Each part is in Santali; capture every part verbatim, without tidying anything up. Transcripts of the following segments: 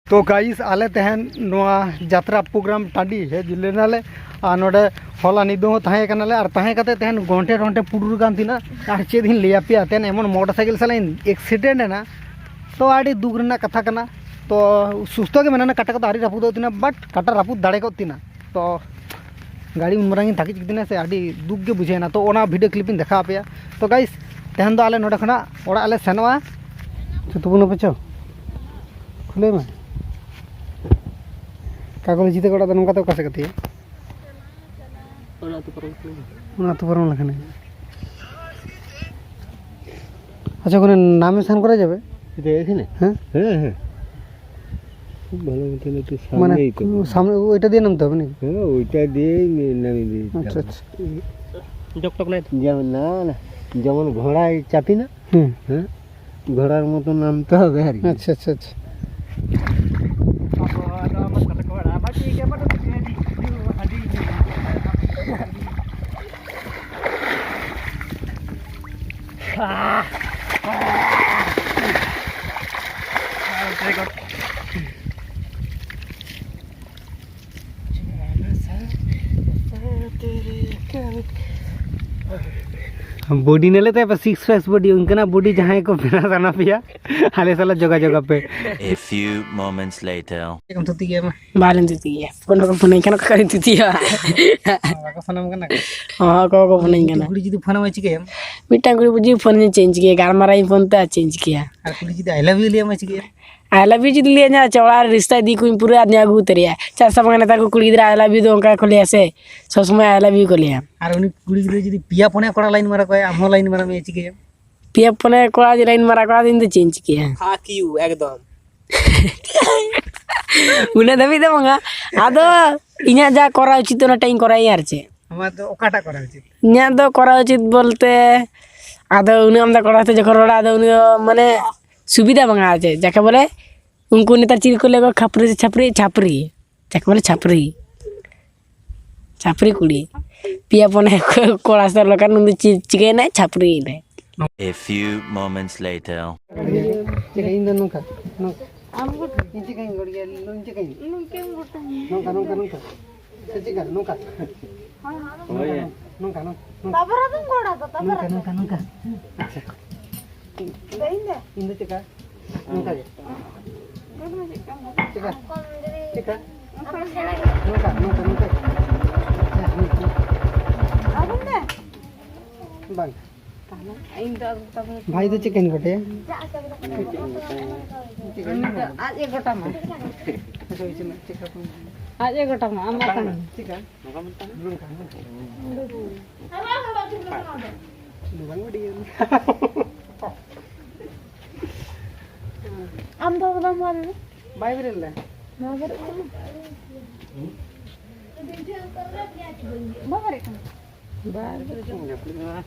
ᱛᱚ ᱜᱟᱭᱤᱥ, ᱟᱞᱮ ᱛᱮᱦᱮᱧ ᱱᱚᱣᱟ ᱡᱟᱛᱨᱟ ᱯᱨᱳᱜᱨᱟᱢ ᱴᱟᱺᱰᱤ ᱦᱮᱡ ᱞᱮᱱᱟᱞᱮ᱾ ᱟᱨ ᱱᱚᱰᱮ ᱦᱚᱞᱟ ᱧᱤᱫᱟᱹ ᱦᱚᱸ ᱛᱟᱦᱮᱸ ᱠᱟᱱᱟᱞᱮ, ᱟᱨ ᱛᱟᱦᱮᱸ ᱠᱟᱛᱮ ᱛᱮᱦᱮᱧ ᱜᱚᱱᱴᱷᱮ ᱴᱚᱱᱴᱷᱮ ᱯᱩᱰᱩᱨ ᱠᱟᱱ ᱛᱤᱱᱟᱹᱜ᱾ ᱟᱨ ᱪᱮᱫ ᱤᱧ ᱞᱟᱹᱭᱟᱯᱮᱭᱟ, ᱛᱮᱦᱮᱧ ᱮᱢᱚᱱ ᱢᱚᱴᱚᱨ ᱥᱟᱭᱠᱮᱞ ᱥᱟᱞᱟᱜ ᱤᱧ ᱮᱠᱥᱤᱰᱮᱱᱴ ᱮᱱᱟ᱾ ᱛᱚ ᱟᱹᱰᱤ ᱫᱩᱠ ᱨᱮᱱᱟᱜ ᱠᱟᱛᱷᱟ ᱠᱟᱱᱟ᱾ ᱛᱚ ᱥᱩᱥᱛᱷᱚ ᱜᱮ ᱢᱮᱱᱟᱜᱼᱟ, ᱠᱟᱴᱟ ᱠᱚᱫᱚ ᱟᱹᱣᱨᱤ ᱨᱟᱹᱯᱩᱫᱚᱜ ᱛᱤᱧᱟᱹ, ᱵᱟᱴ ᱠᱟᱴᱟ ᱨᱟᱹᱯᱩᱫ ᱫᱟᱲᱮ ᱠᱚᱜ ᱛᱤᱧᱟᱹ᱾ ᱛᱚ ᱜᱟᱹᱰᱤ ᱩᱱ ᱢᱟᱨᱟᱝ ᱤᱧ ᱛᱟᱹᱠᱤᱡ ᱠᱮᱫᱤᱧᱟ ᱥᱮ, ᱟᱹᱰᱤ ᱫᱩᱠ ᱜᱮ ᱵᱩᱡᱷᱟᱹᱣ ᱮᱱᱟ᱾ ᱛᱚ ᱚᱱᱟ ᱵᱷᱤᱰᱤᱭᱳ ᱠᱞᱤᱯ ᱤᱧ ᱫᱮᱠᱷᱟᱣ ᱟᱯᱮᱭᱟ᱾ ᱛᱚ ᱜᱟᱭᱤᱥ, ᱛᱮᱦᱮᱧ ᱫᱚ ᱟᱞᱮ ᱱᱚᱰᱮ ᱠᱷᱚᱱᱟᱜ ᱚᱲᱟᱜ ᱞᱮ ᱥᱮᱱᱚᱜᱼᱟ᱾ ᱪᱚ ᱛᱩᱯᱩᱱ ᱟᱯᱮ ᱪᱚ, ᱠᱷᱩᱞᱟᱹᱭ ᱢᱮ᱾ ᱠᱟᱜᱚᱡᱽ ᱡᱤᱛᱟᱹ ᱚᱲᱟᱜ ᱫᱚ ᱱᱚᱝᱠᱟ ᱛᱮ ᱚᱠᱟ ᱥᱮᱫ ᱠᱟᱛᱮᱭᱟ? ᱚᱱᱟ ᱟᱹᱛᱩ ᱯᱟᱨᱚᱢ ᱞᱮᱠᱷᱟᱱ᱾ ᱚᱱᱟ ᱟᱹᱛᱩ ᱯᱟᱨᱚᱢ ᱞᱮᱠᱷᱟᱱ᱾ আচ্ছা, ওখানে নামে সাইন করা যাবে? এটা এখানে? হ্যাঁ। হ্যাঁ, হ্যাঁ। খুব ভালো মতন একটু মানে সামনেই তো। কু-, সামনে ও-, ওইটা দিয়ে নামতে হবে নাকি? হ্যাঁ, ওইটা দিয়েই নে-, নামিয়ে দিয়ে আচ্ছা, যাবো। আচ্ছা। যেমন, না, না, যেমন ঘোড়ায় চাপি না? হুম। হ্যাঁ, ঘোড়ার মতো নামতে হবে আর কি। আচ্ছা, আচ্ছা, আচ্ছা। ᱵᱚᱰᱤ ᱧᱮᱞᱮ ᱛᱟᱭ ᱯᱮ, ᱥᱤᱠᱥ ᱯᱮᱠᱥ ᱵᱚᱰᱤ, ᱚᱱᱠᱟᱱᱟᱜ ᱵᱚᱰᱤ ᱡᱟᱦᱟᱸᱭ ᱠᱚ ᱵᱮᱱᱟᱣ ᱥᱟᱱᱟ ᱯᱮᱭᱟ, ᱟᱞᱮ ᱥᱟᱞᱟᱜ ᱡᱳᱜᱟᱡᱳᱜᱽ ᱟᱯᱮ᱾ A few moments later. ᱪᱮᱫ ᱠᱚᱢ ᱛᱷᱩᱛᱤ ᱜᱮᱭᱟ ᱢᱟ? ᱵᱟᱞᱤᱧ ᱛᱷᱩᱛᱤ ᱜᱮᱭᱟ, ᱯᱷᱳᱱ ᱵᱟᱠᱚ ᱯᱷᱳᱱᱟᱹᱧ ᱠᱟᱱᱟ, ᱚᱠᱟ ᱠᱟᱹᱧ ᱛᱷᱩᱛᱤᱭᱟ? ᱵᱟᱠᱚ ᱥᱟᱱᱟᱢ ᱠᱟᱱᱟ ᱠᱚ? ᱦᱚᱸ, ᱚᱠᱚᱭ ᱵᱟᱠᱚ ᱯᱷᱳᱱᱟᱹᱧ ᱠᱟᱱᱟ᱾ ᱠᱩᱲᱤ ᱡᱩᱫᱤ ᱯᱷᱳᱱ ᱟᱢᱟᱭ ᱪᱤᱠᱟᱹᱭᱟᱢ? ᱢᱤᱫᱴᱟᱝ ᱠᱩᱲᱤ ᱡᱩᱫᱤ ᱯᱷᱳᱱ ᱤᱧ ᱪᱮᱧᱡᱽ ᱜᱮᱭᱟ, ᱜᱟᱞᱢᱟᱨᱟᱣ ᱤᱧ ᱯᱷᱳᱱ ᱛᱮ ᱟᱨ ᱪᱮᱧᱡᱽ ᱜᱮᱭᱟ᱾ ᱟᱨ ᱠᱩᱲᱤ ᱡᱩᱫᱤ I love you ᱞᱟᱹᱭ ᱟᱢᱟᱭ ᱪᱤᱠᱟᱹᱭᱟᱢ? I love you ᱡᱩᱫᱤ ᱞᱟᱹᱭ ᱟᱹᱧᱟ, ᱟᱪᱪᱷᱟ, ᱚᱲᱟᱜ ᱨᱮ ᱨᱤᱥᱛᱟ ᱤᱫᱤ ᱠᱚᱧ ᱯᱩᱨᱟᱹ ᱟᱨ ᱟᱹᱜᱩ ᱩᱛᱟᱹᱨᱮᱭᱟ᱾ ᱪᱮᱫᱟᱜ ᱥᱮ ᱵᱟᱝ, ᱱᱮᱛᱟᱨ ᱠᱚ ᱠᱩᱲᱤ ᱜᱤᱫᱽᱨᱟᱹ I love you ᱫᱚ ᱚᱱᱠᱟ ᱜᱮᱠᱚ ᱞᱟᱹᱭᱟ ᱥᱮ, ᱥᱚᱵᱽ ᱥᱚᱢᱚᱭ I love you ᱠᱚ ᱞᱟᱹᱭᱟ᱾ ᱟᱨ ᱩᱱᱤ ᱠᱩᱲᱤ ᱜᱤᱫᱽᱨᱟᱹ ᱡᱩᱫᱤ ᱯᱮᱭᱟ ᱯᱩᱱᱭᱟ ᱠᱚᱲᱟ ᱞᱟᱭᱤᱱ ᱢᱟᱨᱟ ᱠᱚᱣᱟᱭ, ᱟᱢ ᱦᱚᱸ ᱞᱟᱭᱤᱱ ᱢᱟᱨᱟ ᱢᱮᱭᱟ, ᱪᱤᱠᱟᱹᱭᱟᱢ? ᱯᱮᱭᱟ ᱯᱩᱱᱭᱟ ᱠᱚᱲᱟ ᱡᱩᱫᱤ ᱞᱟᱭᱤᱱ ᱢᱟᱨᱟ ᱠᱚᱣᱟ, ᱤᱧ ᱫᱚ ᱪᱮᱫ ᱤᱧ ᱪᱤᱠᱟᱹᱭᱟ? Fuck you, ᱮᱠᱫᱚᱢ᱾ ᱩᱱᱟᱹᱜ ᱫᱷᱟᱹᱵᱤᱡ ᱫᱚ ᱵᱟᱝᱟ, ᱟᱫᱚ ᱤᱧᱟᱹᱜ ᱡᱟ ᱠᱚᱨᱟᱣ ᱩᱪᱤᱛ ᱚᱱᱟᱴᱟᱜ ᱤᱧ ᱠᱚᱨᱟᱣᱟ ᱟᱨ ᱪᱮᱫ᱾ ᱟᱢᱟᱜ ᱫᱚ ᱚᱠᱟᱴᱟᱜ ᱠᱚᱨᱟᱣ ᱩᱪᱤᱛ? ᱤᱧᱟᱹᱜ ᱫᱚ ᱠᱚᱨᱟᱣ ᱩᱪᱤᱛ ᱵᱚᱞᱛᱮ, ᱟᱫᱚ ᱩᱱᱟᱹᱜ ᱟᱢᱫᱟ ᱠᱚᱲᱟ ᱥᱟᱛᱮ ᱡᱚᱠᱷᱚᱱ ᱨᱚᱲᱟ, ᱟᱫᱚ ᱩᱱᱤ ᱫᱚ ᱢᱟᱱᱮ ᱥᱩᱵᱤᱫᱷᱟ ᱵᱟᱝᱟ ᱟᱨ ᱪᱮᱫ, ᱡᱟᱠᱮ ᱵᱚᱞᱮ ᱩᱱᱠᱩ ᱱᱮᱛᱟᱨ ᱪᱮᱫ ᱠᱚ ᱞᱟᱹᱭ ᱠᱚᱣᱟ, ᱠᱷᱟᱯᱨᱤ ᱥᱮ ᱪᱷᱟᱯᱨᱤ, ᱪᱷᱟᱯᱨᱤ, ᱡᱟᱠᱮ ᱵᱚᱞᱮ ᱪᱷᱟᱯᱨᱤ, ᱪᱷᱟᱯᱨᱤ ᱠᱩᱲᱤ᱾ ᱯᱮᱭᱟ ᱯᱩᱱᱭᱟ ᱠᱚᱲᱟ ᱥᱟᱛᱮ ᱞᱮᱠᱷᱟᱱ ᱩᱱᱤ ᱪᱤ-, ᱪᱤᱠᱟᱹᱭᱮᱱᱟᱭ? ᱪᱷᱟᱯᱨᱤ ᱮᱱᱟᱭ᱾ A few moments later. ᱤᱧ ᱫᱚ ᱱᱚᱝᱠᱟ, ᱱᱚᱝᱠᱟ᱾ ᱤᱧ ᱪᱮᱫ ᱠᱟᱧ ᱜᱚᱲ ᱜᱮᱭᱟ? ᱤᱧ ᱪᱮᱫ ᱠᱟᱧ? ᱱᱚᱝᱠᱟᱧ ᱜᱚᱴᱟᱧ᱾ ᱱᱚᱝᱠᱟ, ᱱᱚᱝᱠᱟ, ᱱᱚᱝᱠᱟ᱾ ᱥᱮ ᱪᱮᱫ ᱠᱟ? ᱱᱚᱝᱠᱟ᱾ ᱦᱳᱭ᱾ ᱱᱚᱝᱠᱟ, ᱱᱚᱝᱠᱟ, ᱱᱚᱝᱠᱟ᱾ ᱛᱟᱵᱟᱨᱟ ᱫᱚᱢ ᱜᱚᱲᱟ ᱫᱚ, ᱛᱟᱵᱟᱨᱟ ᱱᱚᱝᱠᱟ, ᱫᱚ᱾ ᱱᱚᱝᱠᱟ, ᱱᱚᱝᱠᱟ᱾ ᱟᱪᱪᱷᱟ᱾ ᱤᱧ ᱫᱚ, ᱤᱧ ᱫᱚ᱾ ᱤᱧ ᱫᱚ ᱪᱮᱫ ᱠᱟ? ᱱᱚᱝᱠᱟ ᱜᱮ᱾ ᱪᱮᱫ ᱠᱟ? ᱪᱮᱫ ᱠᱟ? ᱱᱚᱝᱠᱟ, ᱱᱚᱝᱠᱟ, ᱱᱚᱝᱠᱟ᱾ ᱟᱪᱪᱷᱟ, ᱱᱚᱝᱠᱟ᱾ ᱟᱨ ᱤᱧ ᱫᱚ? ᱵᱟᱝ᱾ ᱤᱧ ᱫᱚ ᱟᱨ ᱛᱟᱵᱚ ᱵᱷᱟᱭ ᱫᱚ ᱪᱮᱫ ᱠᱟᱧ ᱜᱚᱴᱟᱭᱟ? ᱪᱮᱫ ᱠᱟᱧ ᱜᱚᱴᱟᱭᱟ? ᱟᱡ ᱮ ᱜᱚᱴᱟᱢᱟ᱾ ᱟᱪᱪᱷᱟ, ᱤᱥᱤᱱ ᱪᱮᱫ ᱠᱟ ᱠᱚ ᱟᱡ ᱮ ᱜᱚᱴᱟᱢᱟ, ᱟᱢ ᱵᱟᱝ ᱵᱟᱝ᱾ ᱪᱮᱫ ᱠᱟ? ᱱᱚᱝᱠᱟ, ᱱᱚᱝᱠᱟ᱾ ᱵᱟᱝ ᱵᱟᱹᱰᱤᱭᱟᱹ᱾ ᱟᱢ ᱫᱚ ᱵᱟᱢ ᱵᱟᱲᱟᱭᱟ? ᱵᱟᱭ ᱵᱮᱨᱮᱫ ᱞᱮᱫᱟ᱾ ᱱᱚᱣᱟ ᱵᱮᱨᱮᱫ ᱠᱟᱱᱟ᱾ ᱵᱟᱭ ᱵᱮᱨᱮᱫ ᱠᱟᱱᱟ᱾ ᱵᱟᱭ ᱵᱮᱨᱮᱫ ᱠᱟᱱᱟ᱾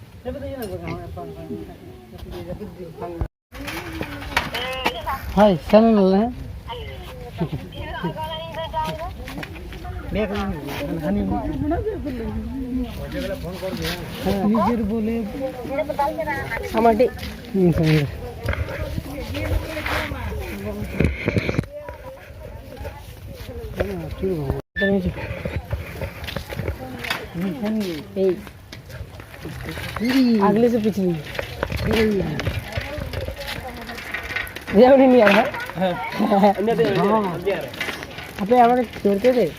ᱦᱳᱭ, ᱥᱮᱱ ᱞᱮᱱᱟ᱾ ᱱᱤᱡᱮᱨ ᱵᱚᱞᱮ ᱟᱢᱟᱜ ᱟᱹᱰᱤ ᱮᱭ। अगले से पिछली। ये उन्हें नहीं आ रहा। हाँ। अबे, हमारे छोड़ते थे।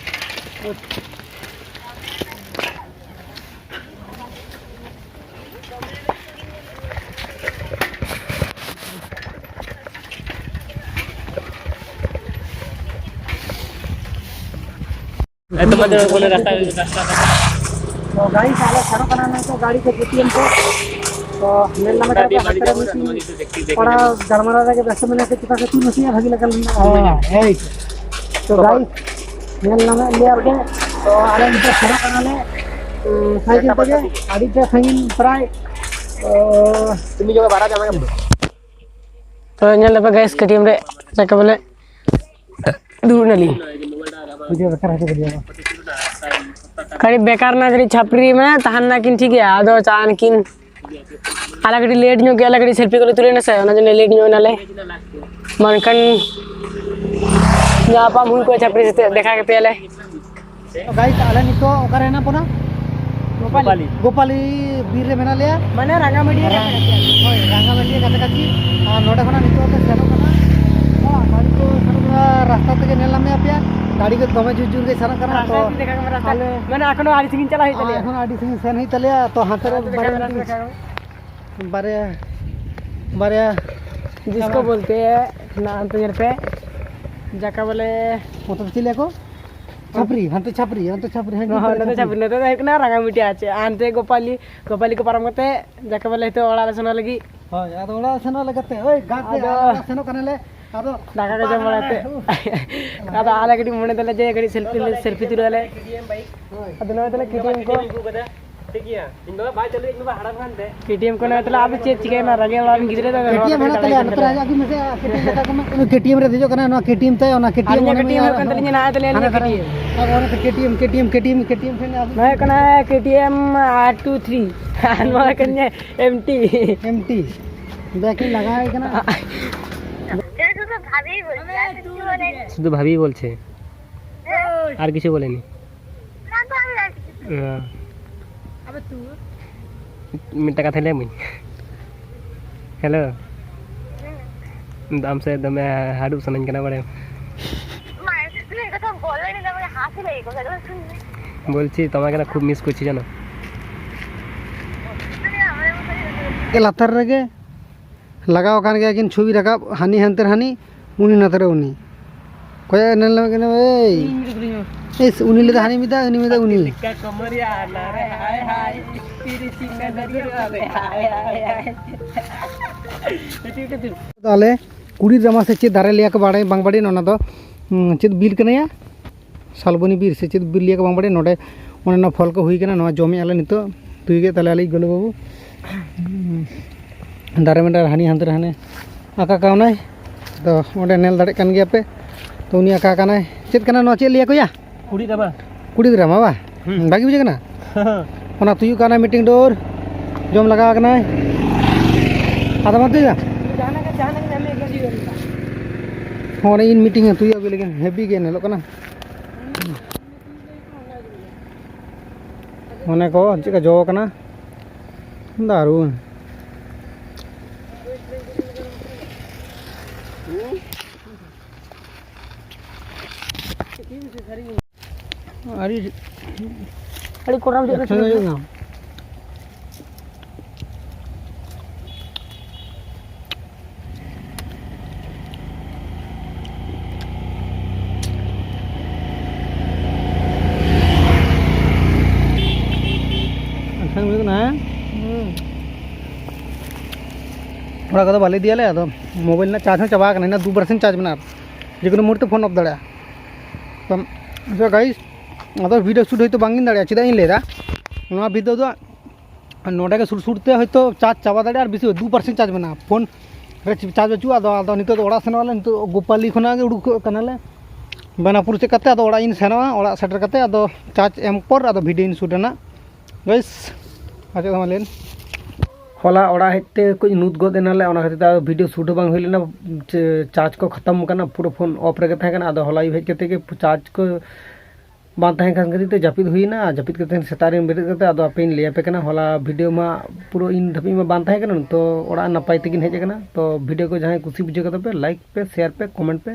ᱛᱚ ᱜᱟᱭᱤᱥ, ᱟᱞᱮ ᱥᱮᱱᱚᱜ ᱠᱟᱱᱟ ᱱᱤᱛᱚᱜ ᱜᱟᱹᱲᱤ ᱛᱮ ᱡᱮ ᱯᱤ ᱮᱢ ᱛᱮ᱾ ᱛᱚ ᱧᱮᱞ ᱧᱟᱢ ᱠᱟᱱᱟ ᱯᱮ ᱦᱟᱱᱛᱮ ᱨᱮ ᱢᱤᱫᱴᱤᱡ ᱠᱚᱲᱟ ᱜᱟᱞᱢᱟᱨᱟᱣ ᱨᱮᱜᱮ ᱵᱮᱥᱛᱚ ᱢᱮᱱᱟᱭᱟ, ᱥᱮ ᱪᱮᱠᱟ ᱥᱮ ᱛᱤ ᱱᱟᱥᱮᱭᱟᱜ ᱵᱷᱟᱹᱜᱤ ᱞᱮᱠᱟ ᱞᱮᱱᱟ᱾ ᱦᱮᱸ, ᱦᱮᱸ᱾ ᱛᱚ ᱜᱟᱭᱤᱥ, ᱧᱮᱞ ᱧᱟᱢᱮᱫ ᱞᱮᱭᱟ ᱯᱮ᱾ ᱛᱚ ᱟᱞᱮ ᱱᱤᱛᱚᱜ ᱥᱮᱱᱚᱜ ᱠᱟᱱᱟᱞᱮ, ᱩᱸ, ᱥᱟᱭᱠᱮᱞ ᱛᱮᱜᱮ, ᱟᱹᱰᱤ ᱜᱮ ᱥᱟᱺᱜᱤᱧ ᱯᱨᱟᱭ, ᱚ, ᱛᱚ ᱧᱮᱞ ᱫᱟᱯᱮ ᱜᱟᱭᱤᱥ, ᱠᱮ ᱴᱤ ᱮᱢ ᱨᱮ ᱪᱮᱠᱟ ᱵᱚᱞᱮ ᱫᱩᱲᱩᱵ ᱱᱟᱞᱤᱧ᱾ ᱵᱩᱡᱷᱟᱹᱣ ᱵᱮᱠᱟᱨ ᱦᱚᱪᱚ ᱠᱮᱫᱮᱭᱟ ᱠᱚ᱾ ᱠᱟᱹᱴᱤᱡ ᱵᱮᱠᱟᱨ ᱱᱟ, ᱠᱟᱹᱴᱤᱡ ᱪᱷᱟᱯᱨᱤ ᱢᱟᱱᱮ ᱛᱟᱦᱮᱱ ᱱᱟᱠᱤᱱ ᱴᱷᱤᱠ ᱜᱮᱭᱟ, ᱟᱫᱚ ᱪᱟᱞᱟᱜ ᱱᱟᱠᱤᱱ᱾ ᱟᱞᱮ ᱠᱟᱹᱴᱤᱡ ᱞᱮᱴ ᱧᱚᱜ ᱜᱮᱭᱟ, ᱟᱞᱮ ᱠᱟᱹᱴᱤᱡ ᱥᱮᱞᱯᱷᱤ ᱠᱚᱞᱮ ᱛᱩᱞᱟᱹᱣ ᱱᱟ ᱥᱮ, ᱚᱱᱟ ᱡᱚᱱᱱᱚ ᱞᱮᱴ ᱧᱚᱜ ᱱᱟᱞᱮ᱾ ᱢᱟ ᱮᱱᱠᱷᱟᱱ ᱧᱟᱯᱟᱢ ᱦᱩᱭ ᱠᱚᱜᱼᱟ ᱪᱷᱟᱯᱨᱤ ᱥᱟᱛᱮ, ᱫᱮᱠᱷᱟ ᱠᱟᱛᱮᱭᱟᱞᱮ᱾ Guys, ᱟᱞᱮ ᱱᱤᱛᱚᱜ ᱚᱠᱟᱨᱮ ᱦᱮᱱᱟᱜ ᱵᱚᱱᱟ? ᱜᱳᱯᱟᱞᱤ᱾ ᱜᱳᱯᱟᱞᱤ ᱵᱤᱨ ᱨᱮ ᱢᱮᱱᱟᱜ ᱞᱮᱭᱟ᱾ ᱢᱟᱱᱮ ᱨᱟᱸᱜᱟᱢᱟᱹᱰᱤᱭᱟᱹ ᱨᱮ ᱨᱟ-, ᱢᱮᱱᱟᱜ ᱞᱮᱭᱟ᱾ ᱦᱳᱭ, ᱨᱟᱸᱜᱟᱢᱟᱹᱰᱤᱭᱟᱹ ᱠᱟᱪᱷᱟ ᱠᱟᱪᱷᱤ᱾ ᱟᱨ ᱱᱚᱰᱮ ᱠᱷᱚᱱᱟᱜ ᱱᱤᱛᱚᱜ ᱞᱮ ᱥᱮᱱᱚᱜ ᱠᱟᱱᱟ᱾ ᱚᱲᱟᱜ ᱵᱟᱹᱲᱤ ᱠᱚ ᱥᱮᱱᱚᱜ ᱠᱟᱱᱟ, ᱨᱟᱥᱛᱟ ᱛᱮᱜᱮ ᱧᱮᱞ ᱧᱟᱢ ᱯᱮᱭᱟ᱾ ᱜᱟᱹᱰᱤ ᱠᱚ ᱫᱚᱢᱮ ᱡᱳᱨ ᱡᱳᱨ ᱜᱮ ᱪᱟᱞᱟᱜ ᱠᱟᱱᱟ᱾ ᱨᱟᱥᱛᱟ ᱛᱚ ᱛᱮᱜᱮ ᱫᱮᱠᱷᱟᱜ ᱠᱟᱱᱟ, ᱨᱟᱥᱛᱟ᱾ ᱟᱞᱮ ᱢᱟᱱᱮ ᱮᱠᱷᱚᱱᱳ ᱟᱹᱰᱤ ᱥᱟᱺᱜᱤᱧ ᱪᱟᱞᱟᱜ ᱦᱩᱭᱩᱜ ᱛᱟᱞᱮᱭᱟ᱾ ᱮᱠᱷᱚᱱᱳ ᱟᱹᱰᱤ ᱥᱟᱺᱜᱤᱧ ᱥᱮᱱ ᱦᱩᱭᱩᱜ ᱛᱟᱞᱮᱭᱟ᱾ ᱛᱚ ᱦᱟᱱᱛᱮ ᱨᱮ ᱨᱟᱥᱛᱟ ᱛᱮᱜᱮ ᱵᱟᱨᱭᱟ ᱫᱮᱠᱷᱟᱜ ᱠᱟᱱᱟ, ᱢᱤᱫᱴᱤᱡ ᱨᱟᱥᱛᱟ ᱛᱮᱜᱮ ᱫᱮᱠᱷᱟᱜ ᱠᱟᱱᱟ᱾ ᱵᱟᱨᱭᱟ, ᱡᱤᱥᱠᱳ ᱵᱚᱞᱛᱮ ᱦᱮᱸ, ᱦᱟᱱᱛᱮ ᱧᱮᱞ ᱯᱮ, ᱡᱟᱠᱟ ᱵᱚᱞᱮ ᱚᱱᱛᱮ ᱫᱚ ᱪᱮᱫ ᱞᱟᱹᱭᱟ ᱠᱚ? ᱪᱷᱟᱯᱨᱤ, ᱦᱟᱱᱛᱮ ᱪᱷᱟᱯᱨᱤ, ᱦᱟᱱᱛᱮ ᱪᱷᱟᱯᱨᱤ, ᱦᱟᱱᱛᱮ ᱱᱚᱣᱟ ᱪᱷᱟᱯᱨᱤ᱾ ᱱᱚᱛᱮ ᱪᱷᱟᱯᱨᱤ, ᱱᱚᱛᱮ ᱫᱚ ᱦᱩᱭᱩᱜ ᱠᱟᱱᱟ ᱨᱟᱸᱜᱟᱢᱟᱹᱴᱤ᱾ ᱟᱨ ᱪᱮᱫ, ᱦᱟᱱᱛᱮ ᱜᱳᱯᱟᱞᱤ, ᱜᱳᱯᱟᱞᱤ ᱠᱚ ᱯᱟᱨᱚᱢ ᱠᱟᱛᱮ ᱡᱟᱠᱟ ᱵᱚᱞᱮ ᱱᱤᱛᱚᱜ ᱚᱲᱟᱜ ᱞᱮ ᱥᱮᱱᱚᱜ ᱞᱟᱹᱜᱤᱫ᱾ ᱦᱳᱭ, ᱟᱫᱚ ᱚᱲᱟᱜ ᱥᱮᱱᱚᱜ ᱞᱮᱠᱟᱛᱮ, ᱳᱭ ᱜᱟᱛᱮ, ᱟᱫᱚ ᱟᱫᱚ ᱚᱲᱟᱜ ᱥᱮᱱᱚᱜ ᱠᱟᱱᱟᱞᱮ᱾ ᱟᱫᱚ ᱫᱟᱠᱟ ᱠᱚ ᱡᱚᱢ ᱵᱟᱲᱟ ᱠᱟᱛᱮ᱾ ᱟᱫᱚ ᱟᱞᱮ ᱠᱟᱹᱴᱤᱡ ᱢᱚᱱᱮ ᱫᱟᱞᱮ ᱡᱮ ᱠᱟᱹᱴᱤᱡ ᱥᱮᱞᱯᱷᱤ, ᱥᱮᱞᱯᱷᱤ ᱛᱩᱞᱟᱹᱣ ᱟᱞᱮ᱾ ᱦᱳᱭ᱾ ᱟᱫᱚ ᱱᱚᱜᱼᱚᱭ ᱛᱟᱦᱞᱮ ᱠᱮᱴᱤᱮᱢ ᱠᱚ᱾ ᱴᱷᱤᱠ ᱜᱮᱭᱟ, ᱤᱧ ᱵᱟᱵᱟ ᱵᱟᱭ ᱪᱟᱹᱞᱩᱭᱟ, ᱤᱧ ᱵᱟᱵᱟ ᱦᱟᱲᱟᱢ ᱠᱟᱱᱛᱮ᱾ ᱠᱮᱴᱤᱮᱢ ᱠᱚ ᱱᱚᱜᱼᱚᱭ ᱛᱟᱦᱞᱮ ᱟᱫᱚ ᱪᱮᱫ ᱪᱤᱠᱟᱹᱭᱮᱱᱟ, ᱨᱟᱸᱜᱮ ᱚᱲᱟᱜ ᱨᱮᱱ ᱜᱤᱫᱽᱨᱟᱹ ᱫᱚ ᱱᱚᱣᱟ ᱠᱮᱴᱤᱮᱢ ᱠᱟᱹᱴᱤᱡ ᱦᱮᱱᱟᱜ ᱫᱟᱲᱮ ᱛᱟᱞᱮᱭᱟ, ᱠᱟᱱ ᱱᱚᱛᱮ ᱨᱮ ᱛᱟᱞᱮᱭᱟ᱾ ᱦᱤᱡᱩᱜ ᱟᱹᱜᱩᱭ ᱢᱮᱥᱮ, ᱠᱮᱴᱤᱮᱢ ᱫᱮᱠᱷᱟᱣ ᱠᱚᱢᱮ᱾ ᱩᱱᱤ ᱠᱮᱴᱤᱮᱢ ᱨᱮ ᱫᱮᱡᱚᱜ ᱠᱟᱱᱟᱭ, ᱱᱚᱣᱟ ᱠᱮᱴᱤᱮᱢ ᱛᱟᱭ, ᱚᱱᱟ ᱟᱨ ᱠᱮᱴᱤᱮᱢ ᱢᱤᱫᱴᱮᱱ ᱩᱱᱤ ᱦᱩᱭᱩᱜ ᱠᱟᱱ ᱛᱟᱹᱞᱤᱧᱟ ᱱᱟᱦᱟᱜ, ᱛᱟᱦᱞᱮ ᱦᱟᱱᱟ ᱫᱷᱟᱨᱮ᱾ ᱠᱮᱴᱤᱮᱢ᱾ ᱟᱨ ᱚᱱᱟ ᱠᱮᱴᱤᱮᱢ, ᱠᱮᱴᱤᱮᱢ, ᱠᱮᱴᱤᱮᱢ, ᱠᱮᱴᱤᱮᱢ ᱴᱷᱮᱱ ᱟᱹᱜᱩ᱾ ᱱᱚᱣᱟ ᱦᱩᱭᱩᱜ ᱠᱟᱱᱟ ᱠᱮᱴᱤᱮᱢ R two three᱾ ᱟᱨ ᱱᱚᱣᱟ ᱦᱩᱭᱩᱜ ᱠᱟᱱᱟ ᱮᱢ ᱴᱤ᱾ M T. ᱵᱮᱠ ᱤᱧ ᱞᱟᱜᱟᱣ ᱟᱭ ᱠᱟᱱᱟ᱾ শুধু ভাবি বলছে, আর কিছু বলেনি। ᱦᱮᱸ᱾ ᱢᱤᱫᱴᱟᱝ ᱠᱟᱛᱷᱟᱧ ᱞᱟᱹᱭ ᱟᱢᱟᱹᱧ᱾ ᱦᱮᱞᱳ᱾ ᱟᱢ ᱥᱮᱫ ᱫᱚᱢᱮ ᱦᱟᱹᱰᱩᱵ ᱥᱟᱱᱟᱧ ᱠᱟᱱᱟ ᱵᱟᱲᱟᱭᱟᱢ᱾ বলছি তোমাকে না খুব মিস করছি জানো। ᱞᱟᱛᱟᱨ ᱨᱮᱜᱮ ᱞᱟᱜᱟᱣ ᱟᱠᱟᱱ ᱜᱮᱭᱟ ᱠᱤᱱ ᱪᱷᱚᱵᱤ ᱨᱟᱠᱟᱵ, ᱦᱟᱹᱱᱤ ᱦᱟᱱᱛᱮ ᱨᱮ ᱦᱟᱹᱱᱤ, ᱩᱱᱤ ᱱᱚᱛᱮ ᱨᱮ ᱩᱱᱤ᱾ ᱠᱚᱭᱚᱜ ᱧᱮᱞ ᱞᱮᱢᱮ ᱠᱟᱱᱟ, ᱮᱭ᱾ ᱤᱧ ᱢᱤᱫ ᱫᱷᱟᱣ ᱤᱧ ᱢᱤᱫ ᱫᱷᱟᱣ᱾ ᱮᱭ, ᱩᱱᱤ ᱞᱟᱹᱭᱫᱟ ᱦᱟᱹᱱᱤ ᱢᱤᱫ ᱫᱷᱟᱣ, ᱩᱱᱤ ᱢᱤᱫ ᱫᱷᱟᱣ, ᱩᱱᱤ᱾ ᱟᱫᱚ ᱟᱞᱮ ᱠᱩᱲᱤ ᱨᱟᱢᱟ ᱥᱮ ᱪᱮᱫ ᱫᱟᱨᱮ ᱞᱟᱹᱭᱟ ᱠᱚ ᱵᱟᱲᱟᱭ, ᱵᱟᱝ ᱵᱟᱲᱟᱭ, ᱚᱱᱟ ᱫᱚ, ᱩᱸ, ᱪᱮᱫ ᱵᱤᱨ ᱠᱟᱱᱟᱭᱟ? ᱥᱟᱞᱵᱚᱱᱤ ᱵᱤᱨ ᱥᱮ ᱪᱮᱫ ᱵᱤᱨ ᱞᱟᱹᱭᱟ ᱠᱚ, ᱵᱟᱝ ᱵᱟᱲᱟᱭ᱾ ᱱᱚᱰᱮ ᱚᱱᱮ ᱚᱱᱟ ᱯᱷᱚᱞ ᱠᱚ ᱦᱩᱭ ᱠᱟᱱᱟ, ᱱᱚᱣᱟ ᱡᱚᱢᱮᱫᱼᱟ ᱞᱮ ᱱᱤᱛᱚᱜ᱾ ᱛᱩᱭᱩ ᱜᱮᱫ ᱛᱟᱞᱮ ᱟᱞᱮᱭᱤᱡ ᱜᱚᱞᱩ ᱵᱟᱹᱵᱩ᱾ ᱫᱟᱨᱮ ᱢᱮᱱᱟᱜᱼᱟ, ᱦᱟᱹᱱᱤ ᱦᱟᱱᱛᱮ ᱨᱮ ᱦᱟᱱᱮ ᱟᱠᱟ ᱠᱟᱣᱱᱟᱭ᱾ ᱛᱚ ᱚᱸᱰᱮ ᱧᱮᱞ ᱫᱟᱲᱮᱭᱟᱜ ᱠᱟᱱ ᱜᱮᱭᱟ ᱯᱮ᱾ ᱛᱚ ᱩᱱᱤ ᱟᱠᱟ ᱠᱟᱱᱟᱭ᱾ ᱪᱮᱫ ᱠᱟᱱᱟ ᱱᱚᱣᱟ, ᱪᱮᱫ ᱞᱟᱹᱭᱟ ᱠᱚᱭᱟ? ᱠᱩᱲᱤᱫ ᱨᱟᱢᱟ᱾ ᱠᱩᱲᱤᱫ ᱨᱟᱢᱟ ᱵᱟ? ᱦᱩᱸ᱾ ᱵᱷᱟᱜᱤ ᱵᱩᱡᱷᱟᱹᱜ ᱠᱟᱱᱟ? ᱚᱱᱟ ᱛᱩᱭᱩ ᱠᱟᱱᱟᱭ ᱢᱤᱫᱴᱮᱱ ᱰᱳᱨ᱾ ᱡᱚᱢ ᱞᱟᱜᱟᱣ ᱠᱟᱱᱟᱭ᱾ ᱟᱫᱚ ᱵᱟᱝ ᱛᱩᱭᱩ? ᱡᱟᱦᱟᱱᱟᱜ ᱜᱮ, ᱡᱟᱦᱟᱱᱟᱜ ᱜᱮ ᱧᱟᱢ ᱞᱮᱠᱷᱟᱱ ᱜᱮ ᱦᱩᱭᱩᱜᱼᱟ᱾ ᱚᱱᱮ ᱤᱧ ᱢᱤᱫᱴᱤᱝ ᱦᱟᱛᱩᱭᱟ ᱟᱹᱜᱩ ᱞᱟᱹᱜᱤᱫ, ᱦᱮᱵᱤ ᱜᱮ ᱧᱮᱞᱚᱜ ᱠᱟᱱᱟ᱾ ᱢᱚᱱᱮ ᱠᱚ ᱪᱮᱫ ᱞᱮᱠᱟ ᱡᱚ ᱠᱟᱱᱟ, ᱫᱟᱨᱩᱱ᱾ ᱟᱹᱰᱤ, ᱟᱹᱰᱤ ᱠᱚᱲᱟᱢ ᱫᱮᱡ ᱮᱠᱥᱮᱱ ᱠᱟᱱᱟ᱾ ᱦᱩᱭᱩᱜ ᱠᱟᱱᱟ᱾ ᱮᱠᱥᱮᱱ ᱦᱩᱭᱩᱜ ᱠᱟᱱᱟ, ᱦᱮᱸ? ᱦᱩᱸ᱾ ᱚᱲᱟᱜ ᱠᱚᱫᱚ ᱵᱟᱞᱮ ᱤᱫᱤᱭᱟᱞᱮ, ᱟᱫᱚ ᱢᱳᱵᱟᱭᱤᱞ ᱨᱮᱱᱟᱜ ᱪᱟᱨᱡᱽ ᱦᱚᱸ ᱪᱟᱵᱟ ᱟᱠᱟᱱᱟ, ᱤᱱᱟᱹ ᱫᱩ ᱯᱟᱨᱥᱮᱱᱴ ᱪᱟᱨᱡᱽ ᱢᱮᱱᱟᱜᱼᱟ, ᱡᱮ ᱠᱳᱱᱳ ᱢᱩᱦᱩᱨᱛᱮ ᱯᱷᱳᱱ ᱚᱯᱷ ᱫᱟᱲᱮᱭᱟᱜᱼᱟ᱾ ᱛᱚ, so guys, ᱟᱫᱚ ᱵᱷᱤᱰᱤᱭᱳ ᱥᱩᱴ ᱦᱚᱭᱛᱳ ᱵᱟᱝ ᱤᱧ ᱫᱟᱲᱮᱭᱟᱜᱼᱟ, ᱪᱮᱫᱟᱜ ᱤᱧ ᱞᱟᱹᱭᱫᱟ, ᱱᱚᱣᱟ ᱵᱷᱤᱰᱤᱭᱳ ᱫᱚ ᱱᱚᱰᱮ ᱜᱮ ᱥᱩᱨ ᱥᱩᱨ ᱛᱮ ᱦᱚᱭᱛᱳ ᱪᱟᱨᱡᱽ ᱪᱟᱵᱟ ᱫᱟᱲᱮᱭᱟᱜᱼᱟ, ᱟᱨ ᱵᱮᱥᱤ ᱫᱩ ᱯᱟᱨᱥᱮᱱᱴ ᱪᱟᱨᱡᱽ ᱢᱮᱱᱟᱜᱼᱟ, ᱯᱷᱳᱱ ᱨᱮ ᱪᱟᱨᱡᱽ ᱵᱟᱹᱪᱩᱜᱼᱟ᱾ ᱟᱫᱚ, ᱟᱫᱚ ᱱᱤᱛᱚᱜ ᱫᱚ ᱚᱲᱟᱜ ᱥᱮᱱᱚᱜ ᱟᱞᱮ, ᱱᱤᱛᱚᱜ ᱜᱳᱯᱟᱞᱤ ᱠᱷᱚᱱᱟᱜ ᱜᱮ ᱩᱰᱩᱠᱚᱜ ᱠᱟᱱᱟᱞᱮ ᱵᱮᱱᱟᱯᱩᱨ ᱥᱮᱫ ᱠᱟᱛᱮ, ᱟᱫᱚ ᱚᱲᱟᱜ ᱤᱧ ᱥᱮᱱᱚᱜᱼᱟ, ᱚᱲᱟᱜ ᱥᱮᱴᱮᱨ ᱠᱟᱛᱮ ᱟᱫᱚ ᱪᱟᱨᱡᱽ ᱮᱢ ᱯᱚᱨ ᱟᱫᱚ ᱵᱷᱤᱰᱤᱭᱳᱧ ᱥᱩᱴ ᱨᱮᱱᱟᱜ᱾ ᱜᱟᱭᱥ, ᱟᱨ ᱪᱮᱫ ᱦᱚᱸ ᱵᱟᱝ ᱞᱟᱹᱭ᱾ ᱦᱚᱞᱟ ᱚᱲᱟᱜ ᱦᱮᱡ ᱛᱮ ᱠᱟᱹᱡ ᱧᱩᱛ ᱜᱚᱫ ᱮᱱᱟᱞᱮ, ᱚᱱᱟ ᱠᱷᱟᱹᱛᱤᱨ ᱛᱮ ᱟᱫᱚ ᱵᱷᱤᱰᱤᱭᱳ ᱥᱩᱴ ᱦᱚᱸ ᱵᱟᱝ ᱦᱩᱭ ᱞᱮᱱᱟ᱾ ᱪᱮ-, ᱪᱟᱨᱡᱽ ᱠᱚ ᱠᱷᱟᱛᱟᱢ ᱠᱟᱱᱟ, ᱯᱩᱨᱟᱹ ᱯᱷᱳᱱ ᱚᱯᱷ ᱨᱮᱜᱮ ᱛᱟᱦᱮᱸ ᱠᱟᱱᱟ᱾ ᱟᱫᱚ ᱦᱚᱞᱟ ᱟᱹᱭᱩᱵ ᱦᱮᱡ ᱠᱟᱛᱮ ᱜᱮ ᱪᱟᱨᱡᱽ ᱠᱚ ᱵᱟᱝ ᱛᱟᱦᱮᱸ ᱠᱟᱱ ᱠᱷᱟᱹᱛᱤᱨ ᱛᱮ ᱡᱟᱹᱯᱤᱫ ᱦᱩᱭᱱᱟ᱾ ᱡᱟᱹᱯᱤᱫ ᱠᱟᱛᱮ ᱥᱮᱛᱟᱜ ᱨᱮᱧ ᱵᱮᱨᱮᱫ ᱠᱟᱛᱮ ᱟᱫᱚ ᱟᱯᱮᱧ ᱞᱟᱹᱭ ᱟᱯᱮ ᱠᱟᱱᱟ᱾ ᱦᱚᱞᱟ ᱵᱷᱤᱰᱤᱭᱳ ᱢᱟ ᱯᱩᱨᱟᱹ ᱤᱱ ᱫᱷᱟᱹᱵᱤᱡ ᱢᱟ ᱵᱟᱝ ᱛᱟᱦᱮᱸ ᱠᱟᱱᱟ, ᱛᱚ ᱚᱲᱟᱜ ᱱᱟᱯᱟᱭ ᱛᱮᱜᱮᱧ ᱦᱮᱡ ᱟᱠᱟᱱᱟ᱾ ᱛᱚ ᱵᱷᱤᱰᱤᱭᱳ ᱠᱚ ᱡᱟᱦᱟᱸᱭ ᱠᱩᱥᱤ ᱵᱩᱡᱷᱟᱹᱣ ᱠᱟᱫᱟ ᱯᱮ, ᱞᱟᱭᱤᱠ ᱯᱮ, ᱥᱮᱭᱟᱨ ᱯᱮ, ᱠᱚᱢᱮᱱᱴ ᱯᱮ᱾